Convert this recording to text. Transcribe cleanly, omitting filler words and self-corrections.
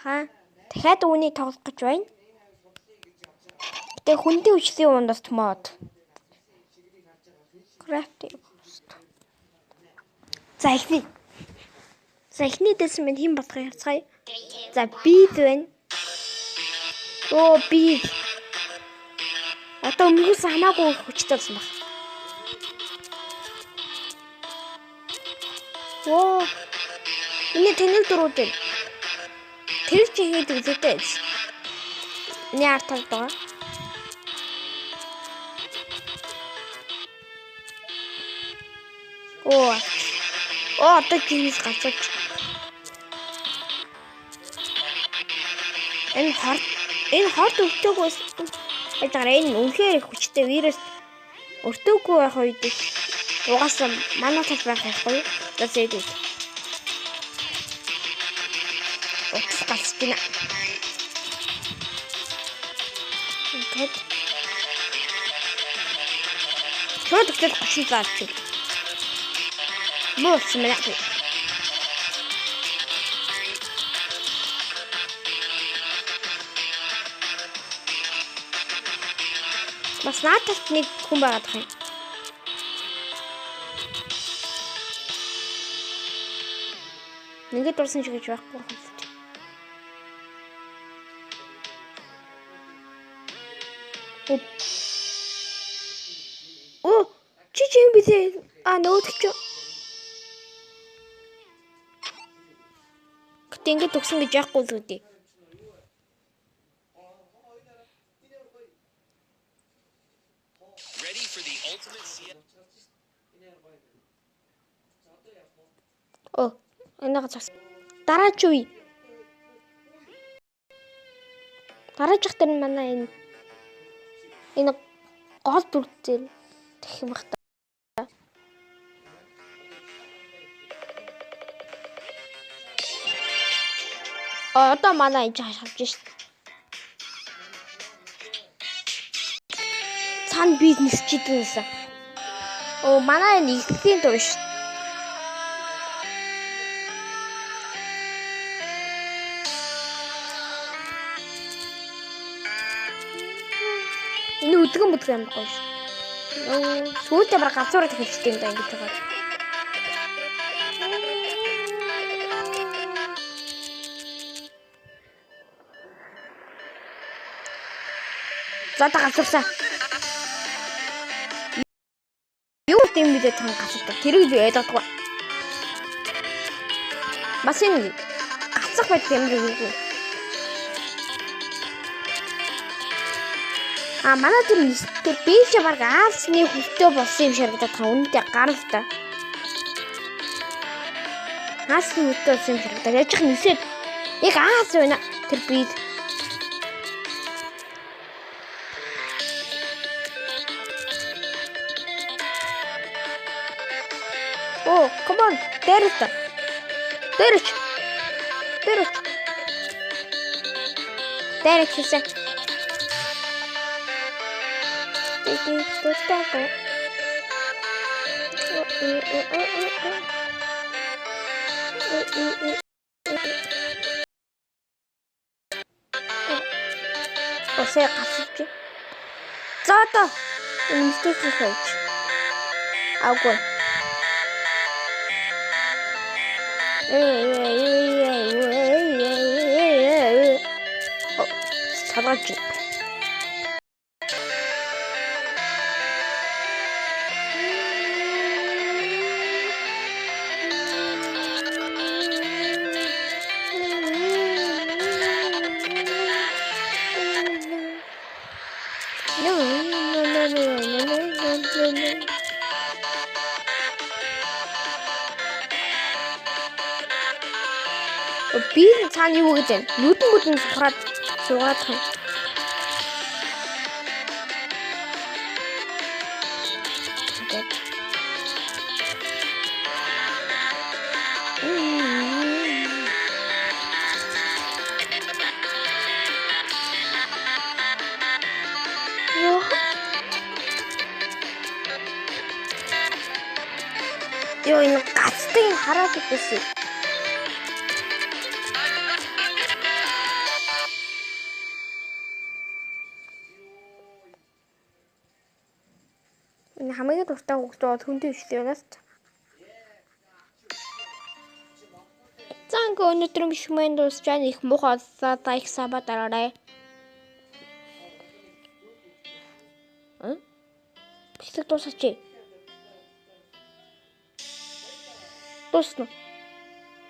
Ха. Дахиад үүнийг тоглох гэж байна. Гэтэ хүндийн хүчлийн ундас мод. Crafting. За эхний. За эхний дэсэн минь хэн болохыг харцгаая. За би байна. Оо би. Одоо өмнөхөөс хамаагүй хүчтэй болсон баг. Оо. Энэ тэнэг дөрүүд байна. Тэр чи хийдэг үлээтэй. Миний ард талд байгаа. Оо. Оо одоо жинс гацаж. Энэ хорт өртөөг байсан. Баягаар энэ үнэхээр их хүчтэй вирус өртөөгүй байх үед угаасаа манай тал байх байхгүй. За зэдүүд. Утас галсаж байна. Ингээд шууд өгчөл 30 заарч. Муу болсон байна. Бас нааталт нэг хүн байгаад байгаа юм. Нэгэд дурсан ч гэж байхгүй юм. Оо, чи чи юм бисээ? А нөгөөх чи. Гэтэ ингэ төгсөн гэж яахгүй л үү? Оо, энэ газар. Дараач үе. Дараачих дээр манай энэ гол дүр дээр гэх юм бах та. Одоо манай энэ хашгирч шít. Цан бизнес чидэнсэн. Оо, манай энэ ихсийн дуу шít. Энэ өдгөн бүдгэн амар гоё шүү. Сүүлдээ баг галзуураад эхэлчихдэг юм да ингэж байгаа. За та галзуурсаа. Юу гэм мэдээ тань галзуурдаг. Тэрийг би ойлгодгүй. Бас энэ гацах байдал ямар юм бэ? А манай тэр нистэй би ч баг аалсны хүлтэй болсон юм шиг харагдаад байгаа. Үнэндээ гарав та. Аалсны хүлтэй болсон юм шиг харагдаад. Яаж их нисээд яг аалс байна. Тэр би Оо, come on. Дээрч. Дээрч. Дээрч. Дээрч хийсэн. Осаа гацж. За одоо мистик хийж. Аагүй. Савгаж. Би цаана юу гэж байна? Нүдэн бүдэн сухраад суугаад юм. Йоо энэ гацтыг хараад байсан. Энэ хамгийн дуртай хүүхдээ бол хүнтэй биш юм. За ингээ өнөөдрийн бичлэг дуусч байна. Их муухай боллоо. Лайк sub дараарай. Бичлэг дуусаач. Дуусна.